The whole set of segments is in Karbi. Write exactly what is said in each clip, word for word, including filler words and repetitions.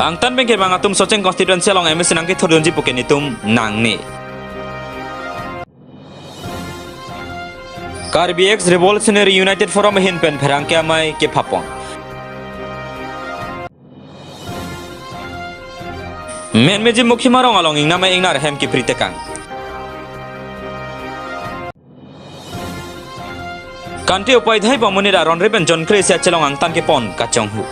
Angtan pen kevang atum Socheng constituency along M A C nangkethurdunji pu ke nelitum nangne. Karbi Ex Revolutionary United Forum ahin pen pherangke amei kephapon. Menmeji Mukhima Rong along ingnamei ingnar hem kipri tekang. Kante Upaidhai pu amonit aron ripen John Kre isi achelong angtan kepon kachonghu.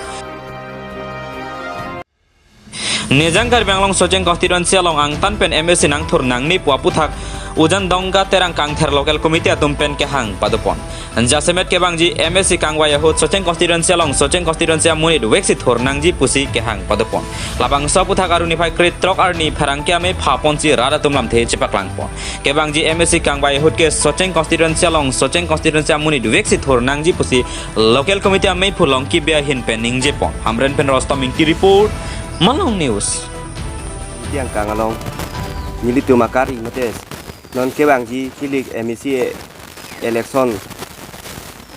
Nijang Karbi Anglong Socheng constituency along angtan pen M A C nangthur nangne pu aputhak Ujan Dongka Terang Kangther local committee atum pen kehang padopon. Jasemet kevangji M A C kangvai ahut Socheng constituency along Socheng constituency amonit veksi thur nangji pusi kehang padopon. Labangso aputhak aruni phai krethrok arni pherangke amei phaponsi rat atum lamthe chepaklangpon. Kevangji M A C kangvai ahut ke Socheng constituency along Socheng constituency amonit veksi thur nangji pusi local committee amei phu Longki Bey ahin pen ningjepon. Hamren pen Rostom Ingti report, Malong News. Tiang kang along nelitum akari mate non kevangji kilik M A C election.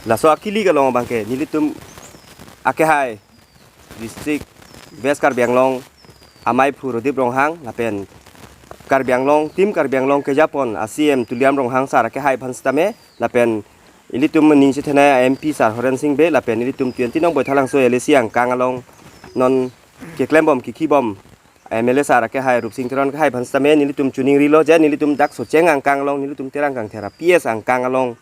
Laso akilik along abangke nelitum akehai District West Karbi Anglong amei phu Rodip Ronghang lapen Karbi Anglong, Team Karbi Anglong kejapon a C M Tuliram Ronghang sir akehai aphan sitame lapen ilitum ning chethenei M P sir Horen Sing Bey lapen ilitum twenty nong Baithalangso L A C angkang along non keklembom kikhibom M L A sir akehai Rupsing Teron akehai aphan sitame nelitum choningrilo je nelitum dak Socheng angkang along nelitum Terang Kangther a P S angkang along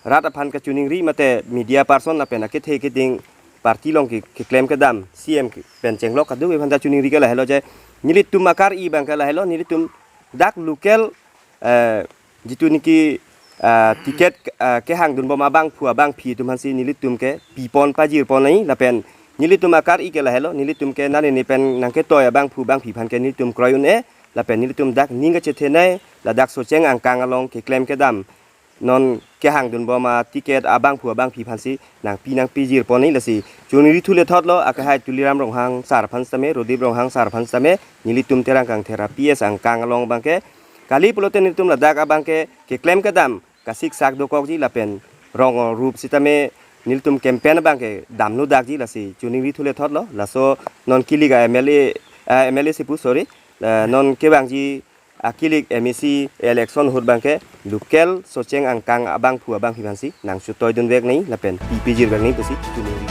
rat aphan kachoningri mate media person lapen akethe keding party along ke, keklem kedam C M ke pen chenglok kadokave aphan ta choningri ke lahelo je nelitum akari abangke lahelo nelitum dak local, eh, jitu niki, eh, ticket, eh, kehangdunbom abangphu abangphi atum aphansi nelitum ke pipon pajirpon nai lapen nelitum akari ke lahelo nelitum ke nani ni pen nangketoi abangphu abangphi aphan ke nelitum kroi un-e lapen nelitum dak ning kachethenei ladak Socheng angkang along keklem kedam non kehangdunbom a ticket abangphu abangphi aphansi nangpi nangpijirpon nai lasi choningri thule thotlo akehai Tuliram Ronghang sir aphan sitame Rodip Ronghang sir aphan sitame nelitum Terang Kangther a P S angkang along abangke kali pulote nelitum ladak abangke keklem kedam kasiksak dokokji lapen rong rup sitame nelitum campaign abangke damlo dakji lasi choningri thule thotlo laso non kilik a M L A, eh, M L A si pu sorry, eh, non kevangji akilik M A C election ahut abangke local Socheng angkang abangphu abangphi aphansi nangchotoidunvek nai lapen pipijirvek nai pusi choningri.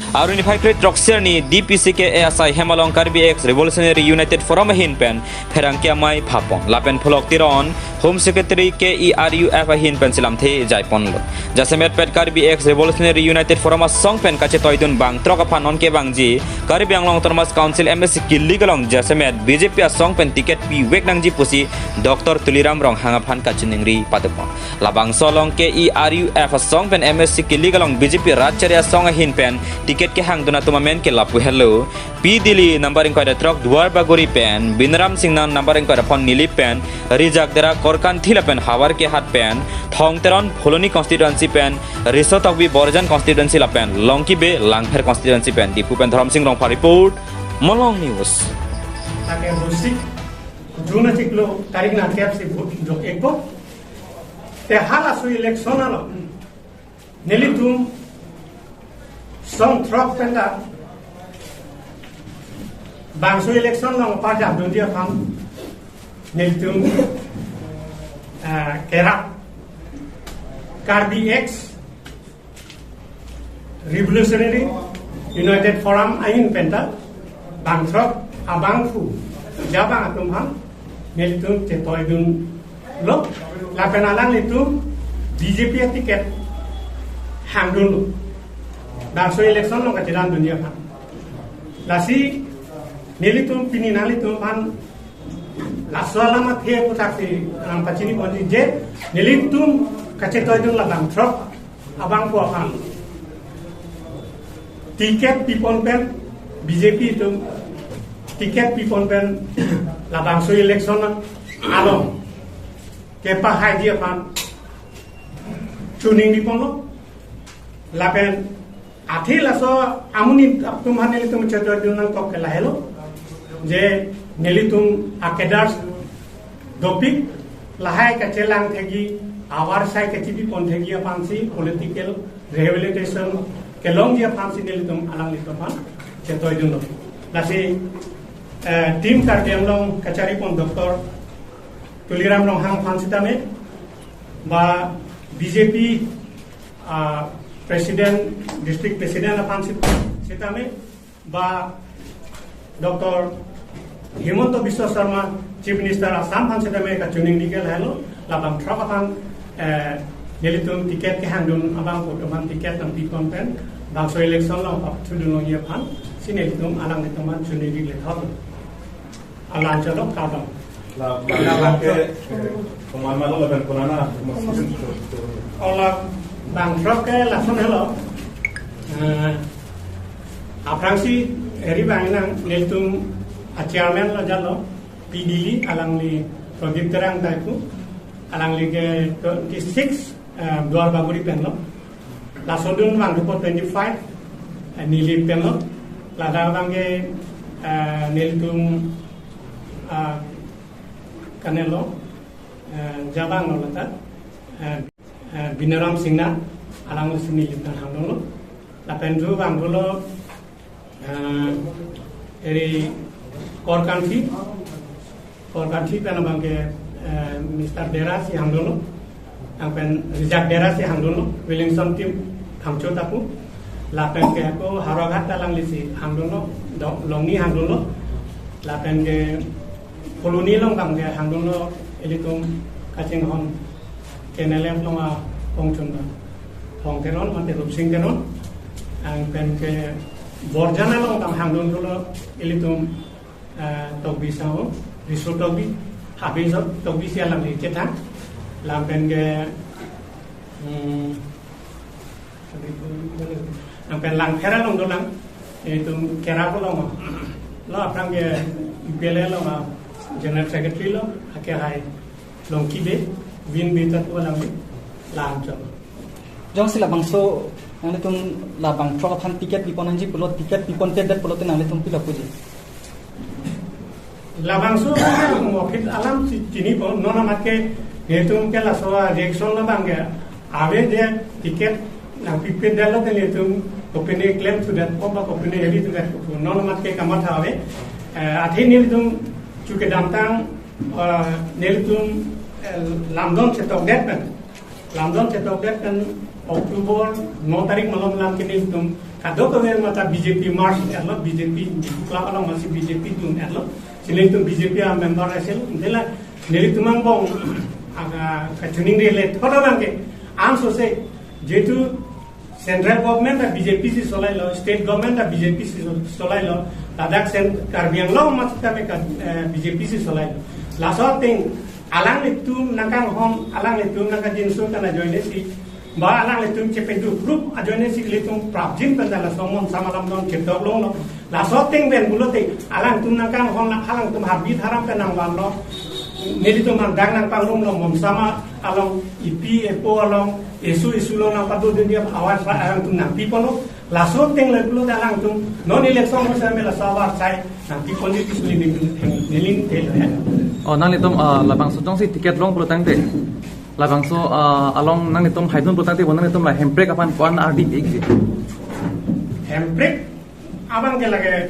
Aruni phai krethrok arni D P C K A asai hem along Karbi Ex Revolutionary United Forum ahin pen pherangke amei phapon lapen Pholok Teron Home Secretary K E R U F ahin pensi lamthe jaiponlo. Jasemet pet Karbi Ex Revolutionary United Forum asong pen kachetoidun bangthrok aphan non kevangji Karbi Anglong Autonomous Council M A C kilik along jasemet B J P asong pen ticket pivek nangji pusi Doctor Tuliram Ronghang aphan kachoningri padopon. Labangso along K E R U F asong pen M A C kilik along B J P rat chari asong ahin pen ticket kehangdun atum amen ke lapu helo, P Dili number ingkoi ra throk Duarbagori pen, Binaram Singnar number ingkoi ra phongo Nilip pen, Rijak Dera Korkanthi lapen Howraghat pen, Thong Teron Phuloni constituency pen, Riso Tokbi Borjan constituency lapen Longki Bey Langpher constituency pen. Diphu pen Dhorom Sing Rongphar report, Malong News. Lake busik, June achiklo tarik nangkep si vote jok ekbo. Te halaso election along nelitum song throk penta bangso election along parjap dunji aphan nelitum, ah, kerap Karbi Ex Revolutionary United Forum ahin penta bangthrok abangphu jabang atum aphan nelitum chetoidunlo lapen alanglitum B J P aticket hangdunlo. Bangso election along kachedandunji aphan. Lasi nelitum pini nanglitum aphan laso alam athe aputhaksi nangpachiniponji je nelitum kachetoidun la bangthrok abangphu aphan ticket pipon pen B J P atum ticket pipon pen labangso election along kepahaiji aphan choningriponlo lapen athe laso amonit atum aphan nelitum chetoidun nangkok ke lahelo je nelitum a-cadres dopik lahai kachelang thekji, awarsai kachipipon thekji aphansi political rehabilitation kelongji aphansi nelitum alanglitum aphan chetoidunlo. Lasi, eh, Team Karbi Anglong kacharipon Doctor Tuliram Ronghang aphan sitame, ba B J P, ah, President, District President aphan sit-, sitame, ba Doctor Himanta Biswa Sarma, Chief Minister Assam aphan sitame kachiningri ke lahelo, labang throk aphan, eh, nelitum ticket kehangdun abang pu atum aphan ticket nangpipon pen, bangso election along apap thudun longji aphansi nelitum alanglitum aphan chiningri lethot. Alam chalok kadam. La, la, la, ke, eh, komat malo lapen konana, mas-, Ola bang throk ke lason helo. Eh, aphrangsi eri bang nang nelitum a-chairman lo jalo, P D L, alangli Pradip Terang Taipu, alangli ke twenty-six, eh, Duar Bagori penlo. Lasodun vangthupo twenty-five, eh, Nilip penlo. Ladak abang ke, eh, nelitum, ah, kanelo, eh, jabang lo lata, eh, eh, Binaram Singna, alangsi Nilip nang hangdunlo. Lapen thu vangthulo, eh, eri Korkanthi, Korkanthi pen abang ke, eh, Mister Derasi hangdunlo, lapen Rijak Derasi hangdunlo, Williamson Team Phangcho Taku, lapen ke ako Howraghat alanglisi hangdunlo, Dong-, Longni hangdunlo, lapen ke Phuloni along abang ke hangdunlo, ilitum kachinghon K N L F along apongchun ba Thong Teron, mate Rupsing Teron, lapen ke Borjan along abang hangdunlo, ilitum eh, Tokbi Sahu, Riso Tokbi, Habinso Tokbi si alangli chethan, lapen ke, hmm, lapen Langpher along dolang, itum Kerap along lo, aphrang ke U P L A along General Secretary lo, ake hai Longki Bey, Vin Bey ta tu alangli, lam chok. Jongsi labangso, nanglitum labang throk aphan ticket pipon nangji pulo, ticket piponpedet pulote nanglitum pilo puji? Labangso mo phit alam si chinipo, non amat ke netum ke laso reaction labang ke ave je ticket nangpipedetlo te netum kopine claim thudet po ba kopine eri thudet po, non amat ke kamatha ave. Eh, athe netum chuke damtang, eh, netum, eh, lamdon chetokdet pen. Lamdon chetokdet pen October no tarik malom lam ke netum kadokave mata B J P march etlo, B J P club along masi B J P dun etlo. Si netum B J P a-member asil, dela nelitum angbong aga kachiningri lethot abang ke, anso se, jehetu central government a B J P si solailo, state government a B J P si solailo, ladak cent-, Karbi Anglong amat sitame ka, eh, B J P si solailo. Laso ateng alanglitum nangkanghon, alanglitum nangkajinso kan ajoine si, ba alanglitum chepedu group ajoine si ilitum prapjin pen laso monsam alamdon chetok longlo. Laso ateng pen pulote alangtum nangkanghon, alangtum habit haram pen nangvanlo. Nelitum nangdang nangpangrumlo, monsam along, epi epo along, esu esu along nangpadodun dia awas alangtum nangpiponlo. Laso ateng le pulote alangtum non election mo same laso avarsai nangpiponji pusi neli, neli, neli thelo ya. Oh, nanglitum, ah, labangso jongsi ticket long pulo tangte, labangso, ah, along nanglitum haidun pulo tangte, bo nanglitum la hemprek aphan ko-an ardi pik ji? Hemprek abang ke lake,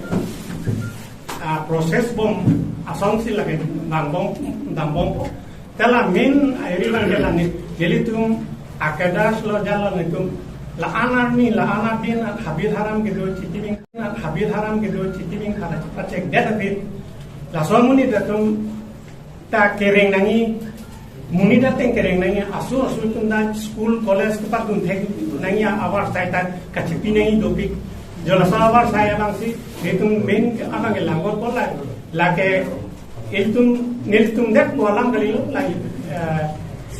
ah, process bom, asonsi lake dambom, dambompo. Te la main eri abang ke la ne, nelitum a-cadres lo jalo netum la-an arni, la-an adin habit haram kedo chitibing, habit haram kedo chitibing khara chepachekdet aphi. Laso amonit atum ta kereng nangji, monit ateng kereng nangji, asu asu atum ta school college kepadun thek nangji avarsai ta kachipi nangji dopik. Jo laso avarsai abangsi netum main abang ke langkot kolai. Lake ilitum, nelitum det ko alam kalilo, lake, eh,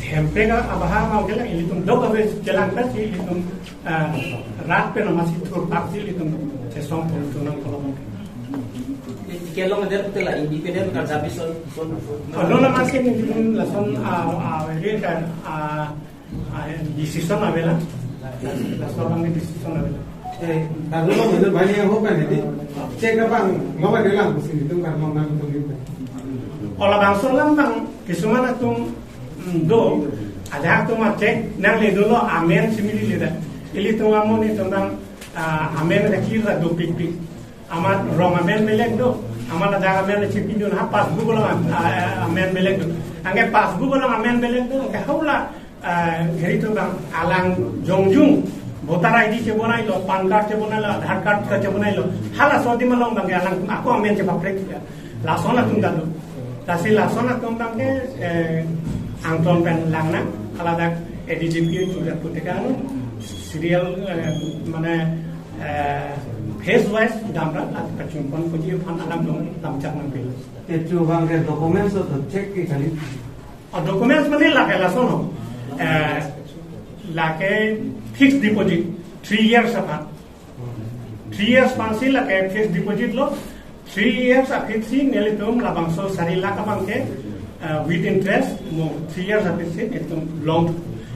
hemprek abahar abang ke la ilitum dokave chelang ta si ilitum, eh, rat pen masi thurpak si ilitum chesong pon tunang kolom. Ticket longdet te la independent ka jabi son, son, son. Ano la masi nelitum lason, ah, ah, ri ka, ah, ah, decision avelo. Laso abang ke decision avelo. Eh, kalau lo betul banyak yang hokan ini. Cek abang, lo ada lang pusi netum karena nang tunggu. Ola bangso alam abang, kisuman atum, mm, do, ada atum acek, nangledunlo amen si neli ledet. Ilitum amonit atum abang, Ah, amen kachir ta dopikpik. Amat rong amen belek do. Amat adak amen chipindun ha passbook along am-, ah, amen belek do. Anke passbook along amen belek do. Anke hula, ah, heri tu bang alang jongjung voter I D chebonailo, PAN card chebonailo, Aadhaar card chebonailo. Halaso adim along bang alang ako amen chepaprek ya. Lason atum ta do. Lasi lason atum abang ke, eh, angton pen langnang, haladak A D G P chujak putekan, serial, eh, mane, eh, phase wise damra, at kachungpon kuji aphan alam dong, damchak nangpilo. Etu abang ke documents to check ke kali. Oh, documents mane lake lason ho. Eh, lake fixed deposit, three years aphan. Three years aphansi lake fixed deposit lo, three years apitsi nelitum labangso sari lakh abang ke, uh, with interest, mo three years apitsi nelitum long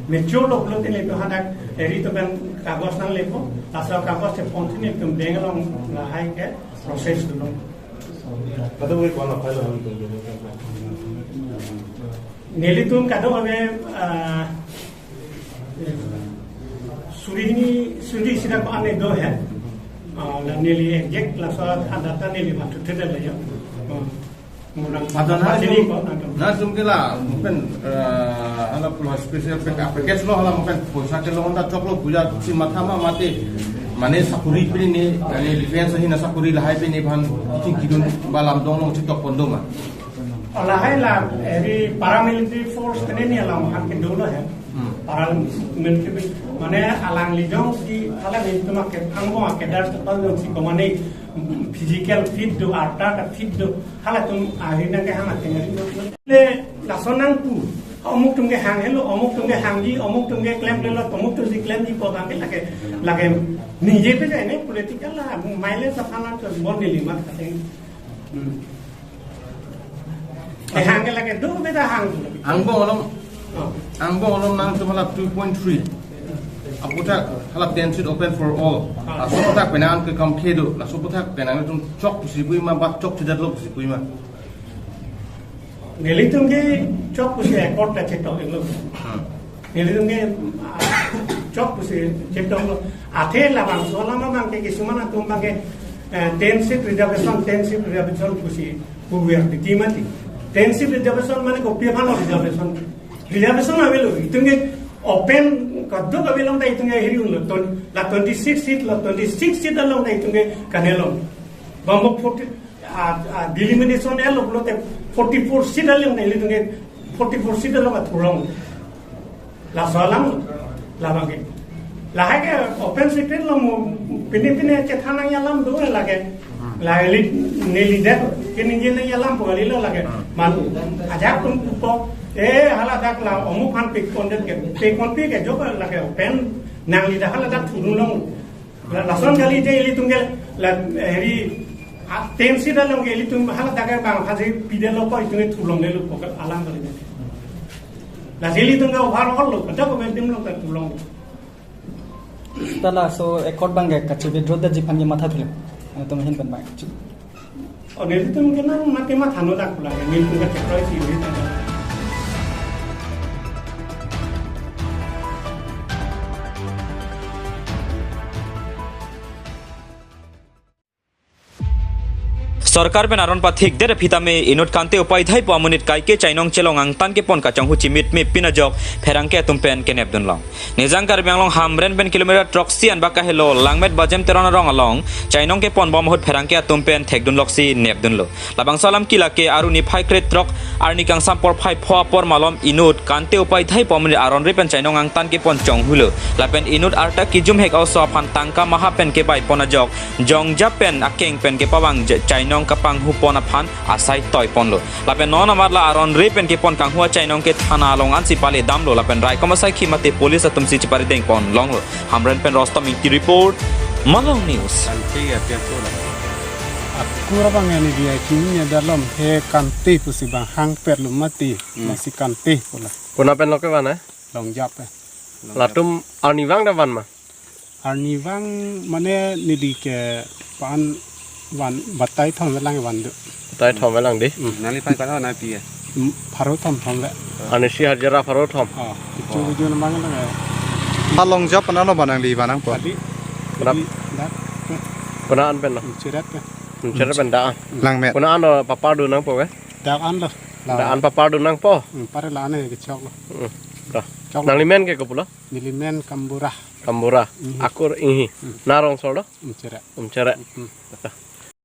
mature lo pulote nelitum hadak eri to pen kagos nanglepo, laso kagos cheponsi nelitum bank along lahai ke process dolo. Kado wei kono file lo nelitum. Nelitum kado ave, ah, suri hini, suri sida ko ane do he. Ah, la neli exact laso adata neli matu theda la yo. Ah, murang Mata na sini sum-, ko, nangkam. Na sum ke la, mungkin, eh, hala pulo special pack-, package lo hala mungkin poisa ke lo honda chok lo puja si matha ma mati. Mane sakuri pini ni, ani defense hi na sakuri lahai pini aphan chingkidun ba lam dong long chitok pon do ma. Lahai la, eri paramilitary force tene ni alam han ke dolo he. Hmm. Paramilitary, mane alangli jongsi, alanglitum ake, angbong akedar tepal jongsi komane physical fit do, arta ta fit do, halatum ahina ke hang ateng ri do. Le, lason nangpu, omuk atum ke hang helo, omuk atum ke hangji, omuk atum ke klemklelo, omuk atumsi klemji pu abang ke lake, lake ningjepe jai ne political la, mileage aphan la to bon neli mat kateng. Hmm. Eh, hang ke lake do beda hang. Angbong along, Oh. Angbong along nangtum hala two point three. Aputhak hala ten seat open for all. Ah. Laso aputhak penang ke kam khe do. Laso aputhak penang nangtum chok pusi pui ma, ba chok chidat lo pusi pui ma. Nelitum ke chok pusi accord ta chetok lo. Hmm. Nelitum ke, ah, chok pusi chetok lo. Athe labangso alam abang ke kisuman atum abang ke, eh, ten seat reservation, ten seat reservation pusi puwer di mati. Ten seat reservation mane kopi aphan lo reservation? Reservation avelo, itum ke open kadok avelong ta itum ke heri unlo, ton-, la twenty-six seat lo, twenty-six seat along ta itum ke kanelong. Bambo forty, ah, ah, delimitation elo pulote forty-four seat along ta itum ke forty-four seat along athurong. Laso alam labang ke. Lahai ke open secret lo mo pine pine chethan nangji alam do lake. Lahai li neli det ke ningje nangji alam po kali lo lake. Man ajak tum po, eh, haladak la omuk aphan pik pon det ke, pik pon pi ke jok lake open nangli dak haladak thurung long. La, lason kali je ilitum ke la, eh, heri, ah, ten seat along ke ilitum haladak ke bang haji pidelo ko itum ke thulonglelo ko alam kali je. La ilitum ke overall lo, kada ko mentim lo ke thulong. Ta laso accord abang ke kachi withdraw detji aphan ke matha thule. Anu atum ahin pen abang. Oh, nelitum ke nang mati matha no dak pula, nelitum ke chekroi si nelitum. Sorkar pen aron pathik det aphi tame inut Kante Upaidhai pu amonit kaike chainong chelong angtan kepon kachonghu chimit mipin ajok pherangke atum pen kenepdun long. Nijang Karbi Anglong Hamren pen kilometer throksi anbak kahelo Langmet Bajem Teron arong along chainong kepon bom ahut pherangke atum pen thekdun loksi nepdunlo. Labangso alam ke lake aru niphai krethrok arni kangsam porphai pho apor malom inut Kante Upaidhai pu amonit aron ri pen chainong angtan kepon chonghulo. Lapen inut arta kijum hek oso aphan tangka maha pen kebai pon ajok jongjap pen akeng pen kepavang j-, chainong kapanghu pon aphan asai toi ponlo. Lapen non amat la aron ri pen kepon kanghu achainong ke thana along ansi pale damlo lapen raikom asaikhi mate police atum si chepari deng pon longlo. Hamren pen Rostom Ingti report, Malong News. Kante ya pia pula. Akur abang ani dia kini ya dalam he Kante pusi bang hang perlu mati, hmm, masih Kante pula. Kona pen lo kevan, eh? Longjap, eh. Longjap. Latum arnivang dak van ma? Arnivang mane neli ke pan van batai thom velang van do. Batai thom velang di? Hmm. Nangli pan kano na pi ya? Hmm, pharo thom thom le. Arnisi hajira pharo thom. Oh, itu, oh, itu namanya le. Ha Longjap pen lo vanang di vanang po. Tadi. Kona, Dak. Kona an pen lo? Cheret pen. Hmm, cheret pen dak an. Langmet. Kona an lo papar dun nangpo ke? Dak an lo. La. Dak an papar dun nangpo? Hmm, pare la ne kechoklo. Hmm. Dah. Choklo. Nanglimen ke kopulo? Nelimen Kambura. Kambura. Hmm. Akur Inghi. Hmm. Nang rong solo? Hmm, cheret. Hmm, cheret. Hmm. Dah.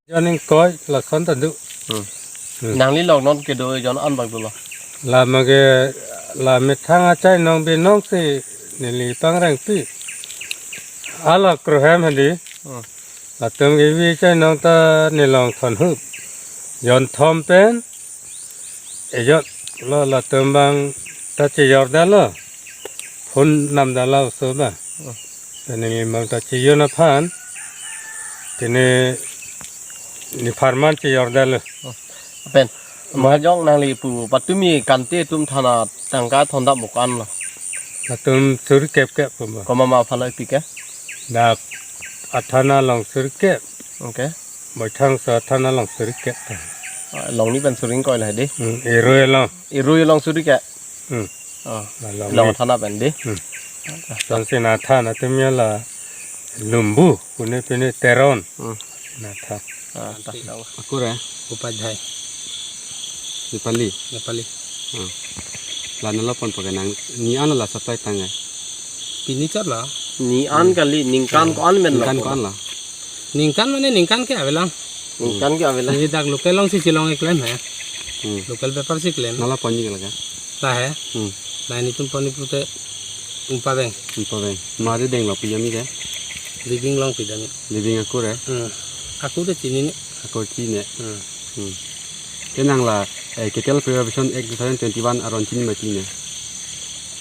Jon ingkoi lason ta do. Hmm. Hmm. Nangli lok non kedo jon an bak dolo. La mage la methang achai nong binong si neli pangrengpi. Ala krohem hadi. Hmm. Latum kevi achai nong ta nelong thon hup. Jon thom pen. Ejot lo latum bang ta chejor dalo. Phone nam dalo so ba. Hmm. Tene bang ta chejon aphan. Tene ne pharman chejor dalo. Hmm. Pen. Mahajong nangli pu patumi kante atum thana tangka thondap bukan lo. Latum suri kep kep pu ba. Koma ma phaloi pi ke? Dak athana along suri kep. Okay. Boithang sa athana along suri kep. Ah, along ni pen suri ingkoi la di. Hmm, Erui along. Erui along suri ke. Hmm. Oh. Along along ni. Thana pen di. Hmm. Tonsi na thana atum ya la Lumbu, pune pune Teron. Hmm. Na tha. Ah, ta, ta. Akur eh? Upadhyay. Nepali. Nepali. Hmm. La nalo pon pakai nang ni an la supply tang eh. Pini chot la. Ni an kali ningkan ko-an men lo. Ningkan ko-an la. Ningkan mane ningkan ke avelang. Ningkan ke avelang. Ni dak local along si chelong keklem he. Hmm. Local paper si klem. Nala ponji ke laga. La he. Hmm. La netum pon pute umpa beng. Umpa beng. Mari deng lo pijami ke. Living along pijami. Living akur eh. Hmm. Akur te chini ne. Akur chini ne. Hmm. Hmm. Ke nang la, eh, Cattle Preservation Act two thousand twenty-one aron chini ma chini ne.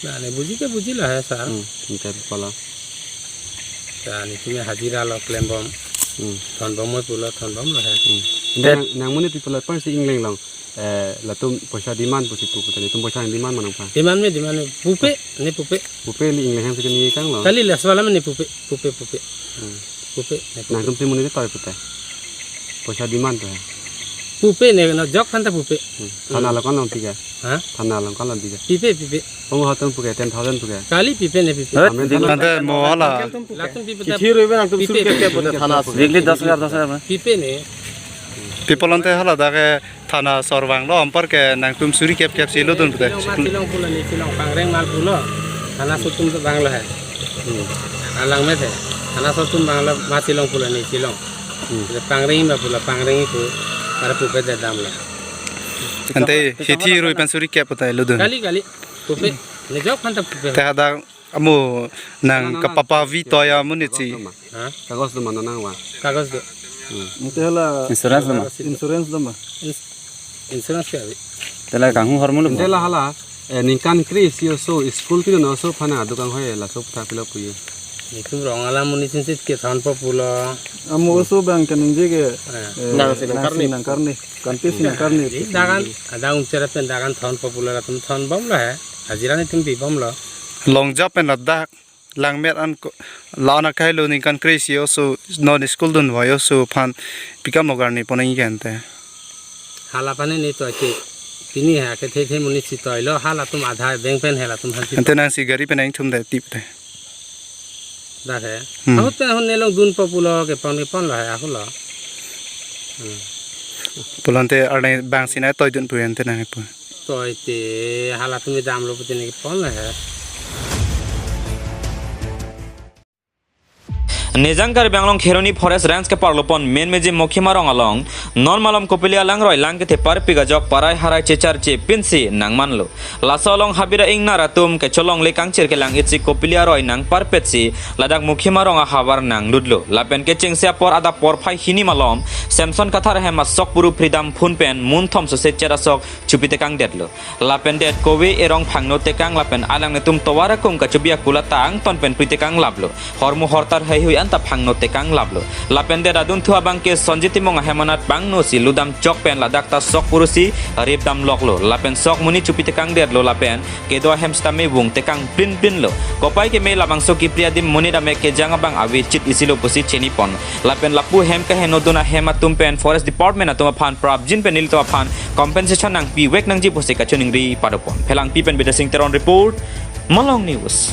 La ne buji ke buji la he sir. Hmm. Ningkan pala. Ya, netum hajira lo klem bom. Hmm. Thon bom moi pulo, thon bom lo he. Hmm. Nang, nang monit people aphan si ingleng long. Eh, latum poisa demand pusi pu puta netum poisa demand manang pa. Demand me, demand me. Pupe, ne pupe. Pupe li ingleng hem si keni kang lo. Kali la swalam ne pupe, pupe, pupe. Hmm. Pupe, ne pupe. Nangtum si monit toi puta. Poisa demand to he. Pupe ne no jok aphan ta pupe. Hmm. Thana along ko-an long pi ke? Ha? Thana along ko-an long pi ke? Pipe, pipe. Pung hatum pu ke, ten thousand pu ke? Kali pipe ne pipe. Eh, amen, di thana tante mo hala. Latum pipe ta. Chithi rui ben nangtum suri kep kep pute thana. Weekly dos hajar, dos hajar. Pipe ne. People ante hala dak ke thana sorvang lo ampar ke nangtum suri kep kep si lodun pute. Chilong ma chilong pulo ne chilong pangreng mal pulo. Thana aso atum to bang lo he. Hmm. Alang me the. Thana aso atum bang lo ma chilong pulo ne chilong. Hmm. Pangreng ma pulo pangreng pu. Para pupe de dam lo. Ante chithi rui pen suri kep pute lodun. Kali kali. Pupe. Ne jok aphan ta pupe. Te hadak amo nang kapapa vi toya monit si. Ha? Kagos do ma nang wa? Kagos do. Hmm. Ante hala insurance do ma? Insurance do ma? Ins-, insurance ke abi? Te la kanghu hormu lo. Ante la hala, eh, ningkan kre-isi oso school ti no oso aphan aduk kanghoi laso aphuthak pilo puye. Netum rong alam monit sinsit ke thon po pulo. Amo oso bang kaningje ke, eh, nang si nang nang si karni. Nang karni. Kante si nang karni. Di dagan, ada uncer pen dagan thon po pulo latum thon bom lo he. Hajira netum pi bom lo. Long jap pen ladak langmet an ko, la-an akai lo ningkan kre-isi oso non school dun vai oso aphan pikam lo karni ponang ikan te. Hala aphan ne toi ke. Pini ha ke the the monit si toi lo hala atum adha beng pen hela atum aphan si. Ante nang si gari pen ingthum de tip te. Dak he. Hmm. Ahut pen ahut nelong dun po pulo ke pon ke pon lo he ahut lo. Hmm. Pulo ante arne bang si nai toi dun pu ante nang pu. Toi te hala atum dam lo pute ne pon he. Nijang Karbi Anglong Kheroni Forest Range keparlo pon menmeji Mokhima rong along non malom Kopili alangroi lang kethe parpik ajok parai harai checharche pinsi nangmanlo. Laso along habira ingnar atum kecholongle kangchir kelang itsi Kopili aroi nangparpetsi ladak Mokhima rong ahavar nanglutlo. Lapen kechengsi apor adap porphai hini malom Samson Kathar ahem asok puru phridam phun pen munthom sose chet asok chupi tekangdetlo. Lapen det kove erong phangno tekang lapen alang netum tovar akung kachubi akula ta angton pen pi tekang laplo. Hormu hortar heihui anta phangno tekang laplo. Lapen det adunthu abang ke Sonjit Timung ahem anat pangno si ludam chok pen ladak ta sok purusi rip dam loklo. Lapen sok muni chupi tekangdetlo lapen kedo ahem sitame vung tekang prin prin lo. Kopai keme labangso kipri adim monit ame kejang abang ave chit isi lo pusi chini pon. Lapen lapu hem kaheno dun ahem atum pen Forest Department atum aphan prapjin pen nelitum aphan compensation nangpi vek nangji pusi kachiningri pado pon. Phelangpi pen Bidya Singh Teron report, Malong News.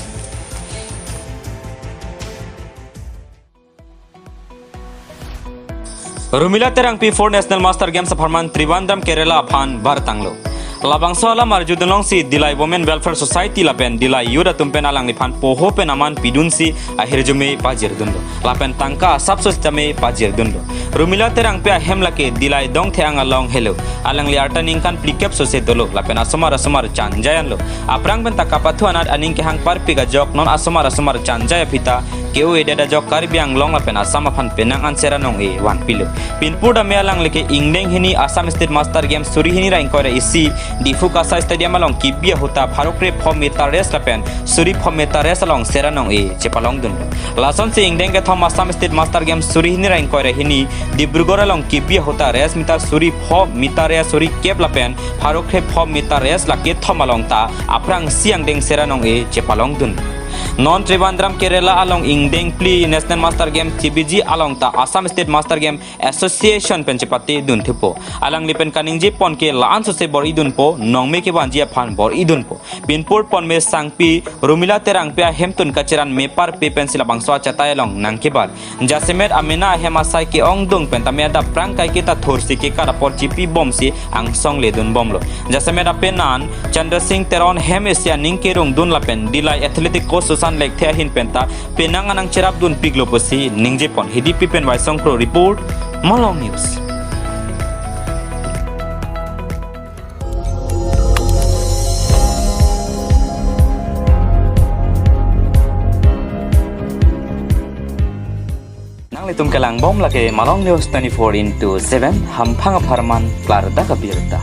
Rumila Terangpi four National Master Games apharman Trivandrum Kerala aphan bartanglo. Labangso alam arjudunlongsi Dillai Women Welfare Society lapen Dillai Youth atum pen alangliphan poho pen aman pidunsi ahirjume pajirdunlo. Lapen tangka asapso sitame pajirdunlo. Rumila Terangpi ahem lake Dillai Dongtheang along helo. Alangli arta ningkan phlikep sose dolo. Lapen asomar asomar chanjai anlo. Aphrang pen ta kapathu anat aning kehang parpik ajok non asomar asomar chanjai aphi ta ke-o-edet ajok Karbi Anglong lapen Assam aphan penang an sera nong-e vanpilo. Pinpur dame alangli ke ingdeng hini Assam State Master Games suri hini ra ingkoi ra isi Diphu Kasai Stadium along kebi ahut ta pharo kre pho meter race lapen suri pho meter race along sera nong-e chepalongdunlo. Lasonsi ingdeng kethom Assam State Master Games suri hini ra ingkoi ra hini Dibrugarh along kebi ahut ta race meter suri pho meter race suri kep lapen pharo kre pho meter race lake thom along ta aphrangsi angdeng sera nong-e chepalongdun. Non Trivandrum Kerala along ingdeng phli National Master Game chebiji along ta Assam State Master Game Association pen chepate dunthupo. Alangli pen kaningjepon ke la-an sose bor-idunpo, nongme kevanji aphan bor-idunpo. Pinpur ponme sangpi Rumila Terangpi ahemtun kacheran meparpe pensi labangso achatai along nangkebar. Jasemet amena ahem asai ke-ongdung pen tame adap phrang kaiketa thursi kekat apor chipibomsi angsong ledunbomlo. Jasemet apenan Chandra Singh Teron hem isi aning kerungdun lapen Dillai Athletic Coach Susan Lekthe ahin pen ta penang an nangcherapdunpiklo pusi ningjepon. Hidipi pen Waisong Kro report, Malong News. Nanglitum kelangbom lake Malong News twenty-four into seven, hamphang apharman klardak abirta.